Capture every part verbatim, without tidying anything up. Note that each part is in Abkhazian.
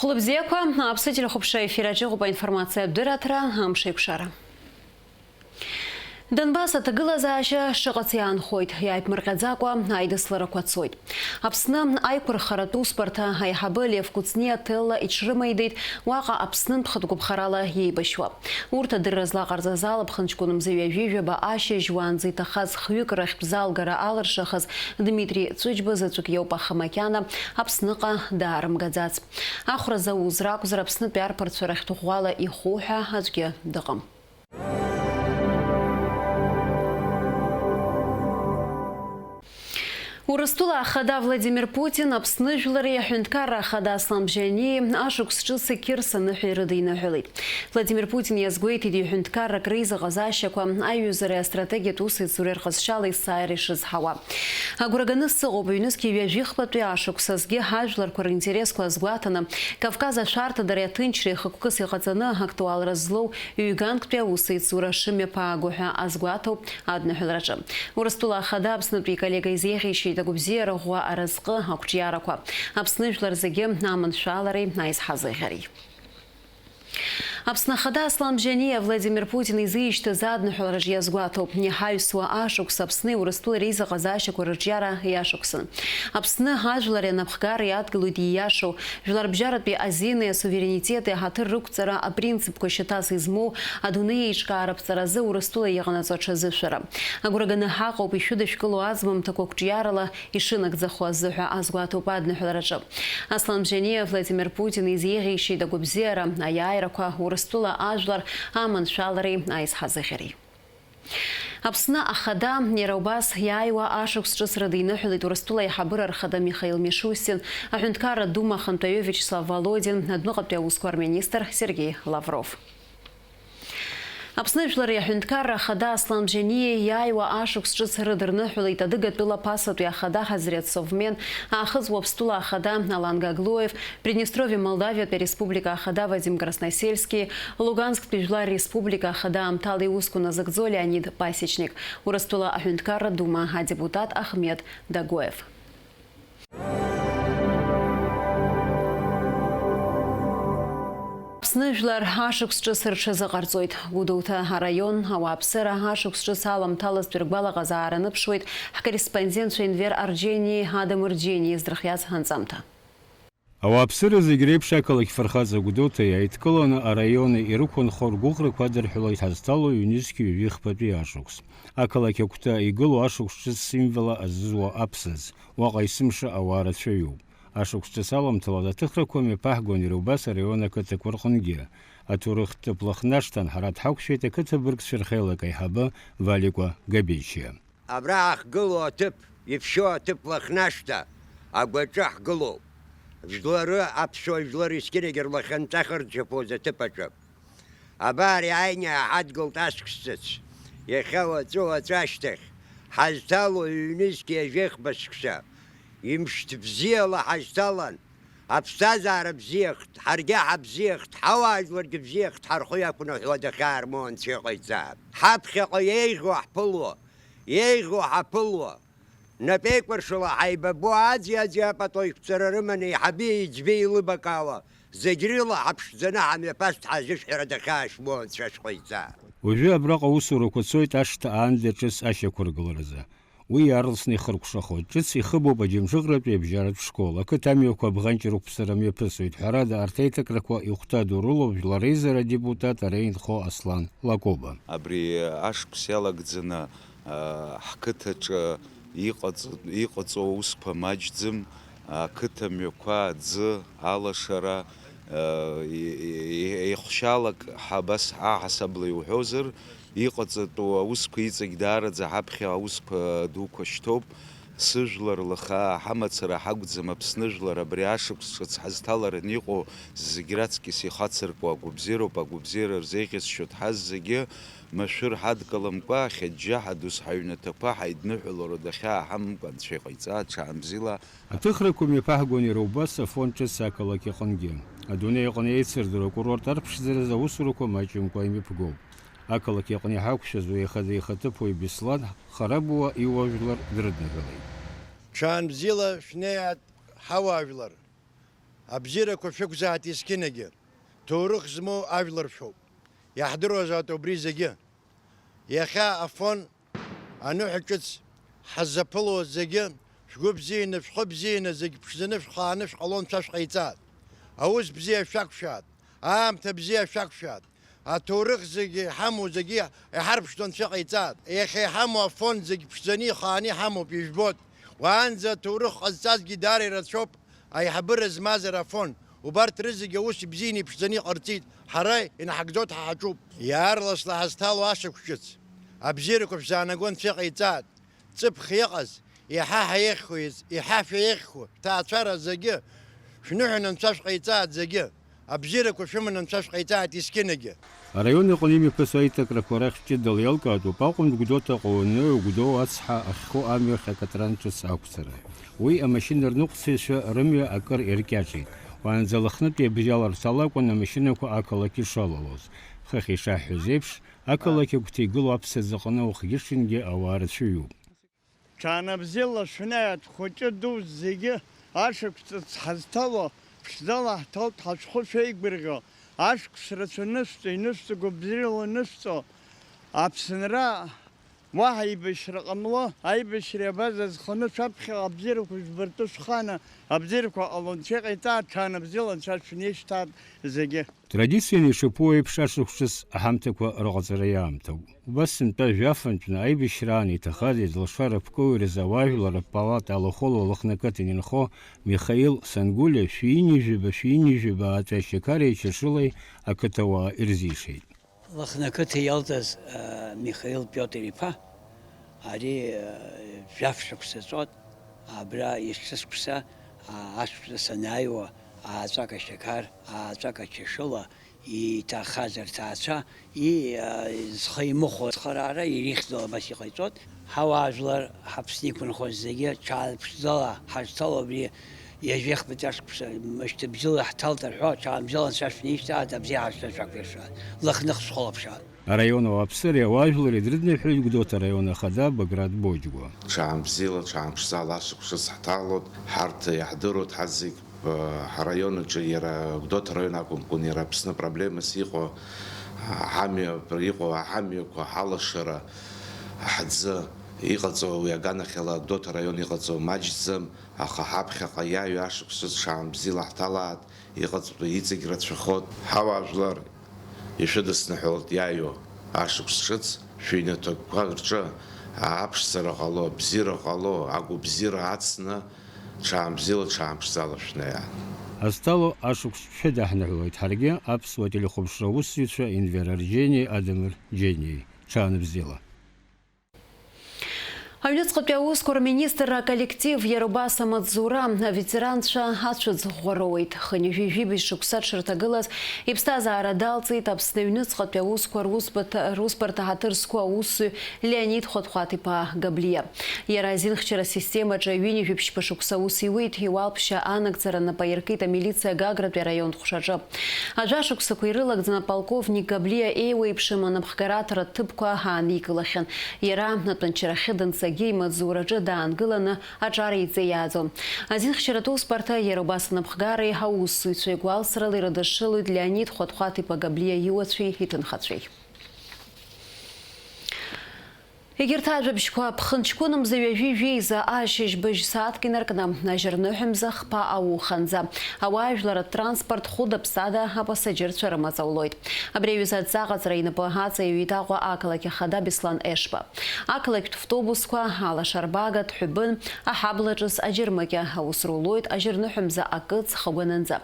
Хәлыбзиақәа, Аԥсны телехәаԥшра ефир аҿы иҟоуп аинформациатә дырраҭара, амш еиқәшара. Донбасс аҭагылазаашьа шыҟац иаанхоит, иааиԥмырҟьаӡакәа аидысларақәа цоит. Аԥсны аиқәырхаратә усбарҭа аиҳабы Лев Кәыҵниа ҭелла иҽрымеидеит уаҟа Аԥснынтә хатә гәаԥхарала иеибашьуа. Урҭ адырра злаҟарҵаз алаԥхынҷкәын мза ҩажәи жәаба ашьыжь уаанӡа иҭахаз хҩык рахьтә залгара алыршахаз Дмитри Ҵәыџьба заҵәык иоуп, аха макьана Аԥсныҟа даарымгаӡац. Ахәра зауз ракәзар, Аԥснытәи арԥарцәа рахьтә ӷәӷәала иху ҳәа аӡәгьы дыҟам. Урыстәыла ахада Владимир Путин Аԥсны жәлари аҳәынҭқарра ахада Аслан Бжьаниеи ашықәс ҿыц Қьырса ныҳәа ирыдиныҳәалеит. Владимир Путин иазгәеиҭеит, иҳәынҭқаррак реизыҟазаашьақәа аиҩызареи астратегиатә усеицуреи рҟазшьала есааира ишрызҳауа. Агәра ганы сыҟоуп, ҩнызқьи ҩажәи хԥатәи ашықәсазгьы ҳажәларқәа ринтересқәа азгәаҭаны, Кавказ ашәарҭадареи аҭынчреи хықәкыс иҟаҵаны актуалра злоу ҩганктәи аусеицура шымҩаԥааго ҳәа азгәаҭоуп адныҳәалараҿы. Урыстәыла ахада Аԥснытәи иколлега изеиӷьеишьеит агәабзиара ӷәӷәа аразҟы, ақәҿиарақәа, Аԥсны жәлар зегьы аманшәалареи аизҳазыӷьареи. Аԥсны ахада Аслан Бжьаниа Владимир Путин изишьҭыз адныҳәалараҿ иазгәаҭоуп, иҳаҩсуа ашықәс Аԥсни Урыстәылеи реизыҟазаашьақәа рырҿиара иашықәсын. Аԥсны ажәлари анапхгареи адгылоит ииашоу, жәларбжьаратәи азини асуверенитети аҳаҭыр рықәҵара апринципқәа шьаҭас измоу адунеи еиҿкаара аԥҵаразы Урыстәыла иҟанаҵо аҽазышәара. Агәра ганы ҳаҟоуп ишәыдышәкыло аӡмамҭақәа қәҿиарала ишынагӡахо азыҳәа азгәаҭоуп адныҳәалараҿы. Аслан Бжьаниа Владимир Путин изеиӷьеишьеит агәабзиара, аиааирақәа, Урыстәыла ажәлар аманшәалареи аизҳазыӷьареи. Аԥсны ахада, иара убас иааиуа ашықәс ҿыц рыдиныҳәалеит Урыстәыла аиҳабыра рхада Михаил Мишустин, аҳәынҭқарра Дума ахантәаҩы Виачеслав Володин, адәныҟатәи аусқәа рминистр Сергеи Лавров. Аԥсны Жәлари аҳәынҭқарра ахада Аслан Бжьаниеи иааиуа ашықәс ҿыц рыдырныҳәалеит Адыгатәыла Ԥасатәи ахада Ҳазрет Совмен, Аахыҵ Уаԥстәыла ахада Алан Гаглуев, Приднестровье Молдавиатәи ареспублика ахада Вадим Красносельски, Лугансктәи Жәлар Республика ахада аамҭала иусқәа назыгӡо Леонид Пасечник, Урыстәыла аҳәынҭқарра Дума адепутат Ахмед Дагоев. Аԥсны жәлар ашықәс ҿыц рҽазыҟарҵоит. Гәдоуҭа араион ауааԥсыра ашықәс ҿыц аламҭалазтәи ргәалаҟазаара аныԥшуеит ҳкорреспондентцәа Енвер Арџьениеи Адам Рџьениеи издырхиаз анҵамҭа. Ауааԥсыра зегь реиԥш ақалақь фырхаҵа Гәдоуҭа иааидкыланы араиони ирықәынхо ргәыӷрақәа адырҳәалоит ҳазҭало ҩнызқьи ҩажәи хԥатәи ашықәс. Ақалақь агәҭа игылоу ашықәс ҿыц символа азызуа аԥсаӡ, уаҟа есымша ауаа рацәаҩуп. Ашықәс ҿыц аламҭалаз аҭыхрақәа мҩаԥаҳгон иара убас араион ақыҭақәа рҟынгьы. Аҭоурыхтә ҭыԥ Лыхнашҭан ҳара дҳақәшәеит ақыҭа быргцәа рхеилак аиҳабы Валикәа Габечиа. Абра ҳахьгылоу аҭыԥ, иԥшьоу аҭыԥ Лыхнашҭа агәаҿы ҳгылоуп. Жәлары, аԥсуа жәлар есқьынагь рлахьынҵа хырзафоз аҭыԥ аҿы. Абар иааины иҳадгылт ашықәс ҿыц. Иахьа уаҵәы-уаҵәы ашьҭахь ҳазҭало ҩнызқьи ҩажәи хԥа шықәса. Имшьҭ бзиала ҳазҭалан. Аԥсҭазаара бзиахт, ҳаргьы ҳабзиахт, ҳауаажәларгьы бзиахт, ҳархы иақәнаҳәуа дахьаармоу Анцәа иҟаиҵа. Ҳаԥхьаҟа иеиӷьу ҳԥыло, иеиӷьу ҳаԥыло. Напеикәыршала ҳаибабо аӡи-аӡи апату еиқәҵара рыманы еиҳаби еиҵби еилыбакаауа, зегь рыла ҳаԥшӡаны ҳамҩаԥаст ҳазышәҳәара дахьаашьмоу Анцәа шәҟаиҵа. Уажәы абраҟа аусурақәа цоит ашҭа аанда ҿыц ашьақәыргыларазы. Уи иаарласны ихыркәшахоит. Ҿыц ихыбуп Аџьамџыҟратәи абжьаратә школ. Ақыҭа амҩақәа абӷанҷ рықәԥсара мҩаԥысуеит. Ҳәарада, арҭ аиҭакрақәа ихәҭадоу рылоуп Жәлар реизара адепутат ара инхо Аслан Лакоба. Абри ашықәс иалагӡаны, а, ҳқыҭаҿы иҟаҵ-, иҟаҵоу аусқәа маҷӡам, ақыҭа мҩақәа, аӡы, алашара, а, е-, е-, е-, еихшьалак ҳа-, абас ҳаҳасабала иуҳәозар, иҟаҵатәу аусқәа иҵегь даараӡа ҳаԥхьа аусқәа дуқәа шьҭоуп. Сыжәлар лаха ҳамацара ҳакәӡам, Аԥсны жәлар абри ашықәс ҿыц ҳазҭалараны иҟоу зегь раҵкьыс ихацыркуа агәабзиароуп, агәабзиара рзеиӷьасшьоит ҳаззегьы, машәыр ҳадкыламкәа, ахьаџьџьаҳа ду ҳаҩнаҭақәа ҳаидныҳәалароуп, дахьааҳамымкәа Анцәа иҟаиҵа, аҽаанбзиала. Аҭыхрақәа мҩаԥаҳгон иара убас Афон ҿыц ақалақь аҟынгьы. Адунеи аҟны еицырдыруа акурорт арԥшӡаразы аусурақәа маҷымкәа имҩаԥгоуп. Ақалақь аҟны иҳақәшәаз уи ахада ихаҭыԥуаҩ Беслан Харабуа иуаажәлар дрыдныҳәалеит. Ҽаанбзиала шәнеиааит ҳауаажәлар. Абзиарақәа шәықәзааит есқьынагьы. Ҭоурых змоу ажәлар шәоуп. Иаҳдыруазаап убри зегьы. Иахьа Афон аныҳәа ҿыц ҳаззаԥыло зегьы шәгәы бзианы, шәхы бзианы, зегь ԥшӡаны шәхааны шәҟало Анцәа шәҟаиҵааит. Аус бзиа шәақәшәааит, аамҭа бзиа шәақәшәааит. Аҭоурых зегьы иҳамоу зегьы иҳарԥшӡо Анцәа иҟаиҵааит. Иахьа иҳамоу Афон зегь ԥшӡаны ихааны иҳамоуп, ижәбоит. Уаанӡа аҭоурых ҟазҵазгьы даара ирацәоуп. Аиҳабыра змаз Арафон, убарҭ рызегьы аус ибзианы иԥшӡаны иҟарҵеит, ҳара инаҳагӡоит, ҳа ҳаҿуп. Иаарласны ҳазҭало ашықәс ҿыц, абзиарақәа шәзаанаго Анцәа иҟаиҵааит, ҵыԥх иҟаз, иаҳа ҳаиӷьхо, иац-, иаҳа шәаиӷьхо, шәҭаацәара зегьы, шәныҳәаны Анцәа шәҟаиҵааит зегьы, абзиарақәа шәыманы Анцәа шәҟаиҵааит есқьынагьы. Араион аҟны имҩаԥысуа аиҭакрақәа рахь ҷыдала еилкаатәуп аҟәантә Гәдоуҭа аҟны Гәдоу ацҳа ахьхоу амҩахь акатран ҿыц ақәҵара. Уи амашьына рныҟәцаҩцәа рымҩа акыр иркьаҿит. Уаанӡа Лыхнытәи абжьала рҭалакәын амашьынақәа ақалақь ишалалоз. Хыхь ишаҳҳәоз еиԥш, ақалақь агәҭа игылоу аԥса ӡаҟны уахгьы-ҽынгьы ауаа рацәаҩуп. Ҽаанбзиала шәнеи, хәыҷы ду зегьы, ашықәс ҳазҭало, ԥшӡала ҳҭалт, ҳашәҟәы шәеигәырӷьо, ашықәс рацәаны шәҵа, инышәҵа, гәабзиала инышәҵо, Аԥсынра уаҳа еибашьра ҟамло, аибашьра иабаз азханы шәаԥхьаҟа абзиарақәа жәбартәы шәхана, абзиарақәа ҟало Анцәа иҟаиҵааит, ҽаанбзиала Анцәа шәнеишьҭааит зегьы. Традицианы ишаԥу еиԥш, ашықәс ҿыц аҳамҭақәа рыҟаҵара иаамҭоуп. Убас сынтәа жәафынтәны аибашьраан иҭахаз еизлашара аԥкоуи рзы ауаажәлар рпалата алахәыла Лыхны ақыҭан инхо Михаил Сангулиа шәи ҩынҩажәаба, шәи ҩынҩажәаба аҵәа ашьақари ачашылеи ақыҭауаа ирзишеит. Лыхны ақыҭа иалҵыз, а, Михаил Пиотр-иԥа, ари, а, жәаф шықәса ҵуеит, абра есышықәса, а, ашықәса санааиуа, ааҵәак ашьақар, ааҵәак ачашыла, иҭахаз рҭаацәа, и-, а, зхы имыхәо ацхыраара ирихьӡала абас иҟаиҵоит. Ҳауаажәлар ҳаԥсны иқәынхоз зегьы ҽаанԥшӡала ҳазҭало абри ҩажәи хԥатәи ашықәса, мышьҭыбжьыла ҳҭалт рҳәо, ҽаанбжьала Анцәа шәнеишьҭааит, абзиа ҳазҭо шәақәиршәааит, Лыхных шәхылаԥшааит. Араион ауааԥсыреи ауаажәлари дрыдныҳәалеит Гәдоуҭа араион ахада Баграт Боџьгәа. Ҽаанбзиала, ҽаанԥшӡала ашықәс ҿыц ҳҭалоит, ҳарҭ иаҳдыруеит ҳазегь. Ҳараион аҿы иара Гәдоуҭа араион акәымкәан, иара Аԥсны проблемас иҟоу аҳамҩа, иҟоу аҳамҩақәа, ҳалашара, ҳӡы иҟаҵоу уи аганахьала Гәдоуҭа араион иҟаҵоу маҷӡам, аха ҳаԥхьаҟа иааҩуа ашықәс ҿыц ҽаанбзиала ҳҭалааит, иҟаҵатәу иҵегь рацәахоит. Ҳауаажәлар ишәыдысныҳәалт иааҩуа ашықәс ҿыц шәыҩнаҭақәа рҿы аԥшӡара ҟало, абзиара ҟало, агәабзиара ацны, ҽаанбзиала, ҽаанԥшӡала шәнеиааит. Азҭало ашықәс шәыдаҳныҳәалоит ҳаргьы, аԥсуа телехәаԥшра аусзуҩцәа Инвер Арџьениеи Адамыр Џьениеи. Ҽаанбзиала. Аҩныҵҟатәи аусқәа рминистрра аколлектив иара убас амаҵзура аветеранцәа ацәыӡ ӷәӷәа роуеит. Хынҩажәи жәибжь шықәса дшырҭагылаз иԥсҭазаара далҵит Аԥсны аҩныҵҟатәи аусқәа русбарҭа, русбарҭа ҳаҭыр зқәу аусзуҩ Леонид Хәаҭхәаҭ-иԥа Габлиа. Иара азинхьчара асистемаҿы ҩынҩажәи ԥшьба шықәса аус иуит, иуалԥшьа анагӡара нап аиркит амилициа Гагратәи араионтә ҟәшаҿы. Ажәа шықәсақәа ирылагӡаны аполковник Габлиа еиуеиԥшым анапхгараҭара ҭыԥқәа ааникылахьан. Иара атәанчарахьы данцагьы имаҵзураҿы даангыланы аҿар еиҵеиааӡон. Азинхьчаратә усбарҭа иара убас анапхгареи аусзуҩцәеи гәалсрала ирыдышшылоит Леонид Хәаҭхәаҭ-иԥа Габлиа иуацәеи иҭынхацәеи. Егьырҭ ажәабжьқәа ԥхынҷкәынымза ҩажәи жәеиза ашьыжь быжь сааҭк инаркны, ажьырныҳәа мза хԥа ауханӡа, ауаажәларратә транспорт хәыда-ԥсада апасаџьырцәа рымаҵ аулоит. Абри аҩыза адҵа аҟаҵара инапы аҵаиҩит Аҟәа ақалақь ахада Беслан Ешба. Ақалақьтә автобусқәа, алашарбага, ҭҳәыбын, аҳабла ҿыц, аџьармыкьа аус рулоит ажьырныҳәа мза акы ҵхагәанынӡа.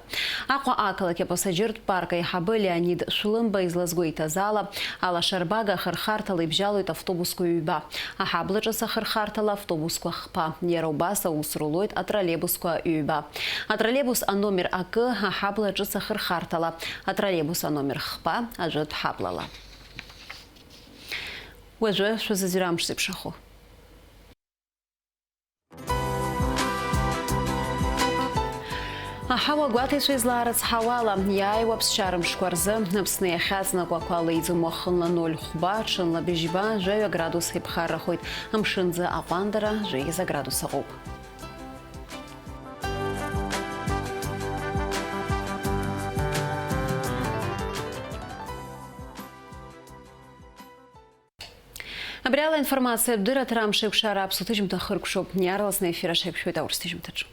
Аҟәа ақалақь апасаџьыртә парк аиҳабы Леонид Шәлымба излазгәеиҭаз ала, алашарбага ахырхарҭала ибжьалоит автобусқәа ҩба, аҳабла ҿыц ахырхарҭала автобусқәа хԥа, иара убас аус рулоит атроллейбусқәа ҩба. Атроллейбус аномер акы аҳабла ҿыц ахырхарҭала, атроллейбус аномер хԥа ажәытә ҳаблала. Уажәы шәызыӡырҩ амш зеиԥшрахо. Аҳауа гәаҭеицәа излаарыцҳауала, иааиуа аԥсшьара мшқәа рзы Аԥсны иахьаҵнакуа ақәа леиӡом, уахынла ноль хәба, ҽынла быжьба, жәаҩа градус иԥхаррахоит, амшын аӡы аҟәандара жәеиза градус аҟоуп. Абри ала информациатә дырраҭара Амшеикәшара аԥсуа ҭыжьымҭа хыркәшоуп. Иаарласны аефир аҿы ҳаиқәшәоит аурыс ҭыжьымҭаҿы.